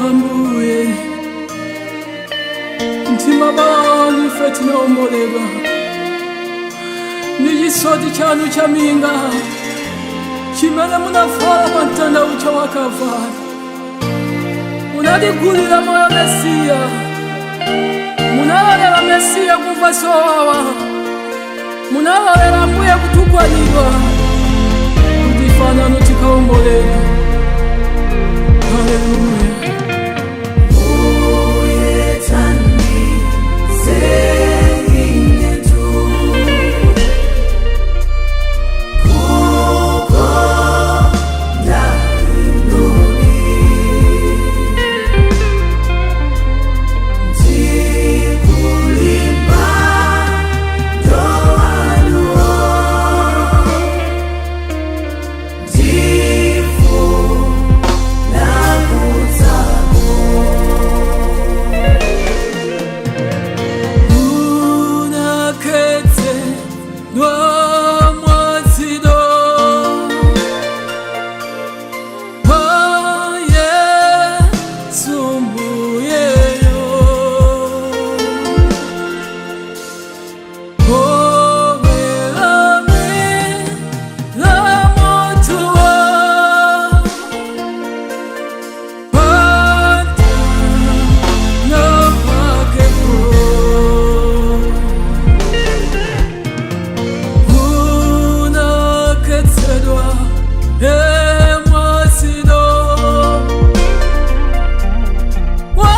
Ambuye, mtima banu ife tinaomboledwa ni chisoti chanu cha minga chimene munafala pa mtanda ucha wa Kalvari. Munatigulira moyo Mesiya, munalolera Mesiya kumva zowawa, munalolera Mbuye kutukwanidwa kuti fanano tikaomboledwa. Haleluya. Mbuye thandizeni inetu kukonda inuni ndikulimba ndowanuo ndifuna kutsako. Unakhetsedwa mwazido wa Yesu mbuyeyo, owelamila mutuwa pantana pakepo. Unakhetsedwa emwasido wa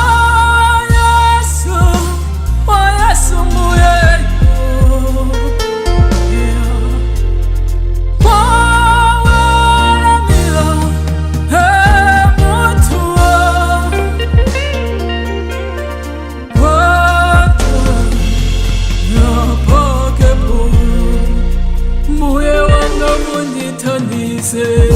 Yesu, wa Yesu mbuyeyo, wawelamila emutuwa pantana pakepo. Mbuye wanga mundithandize.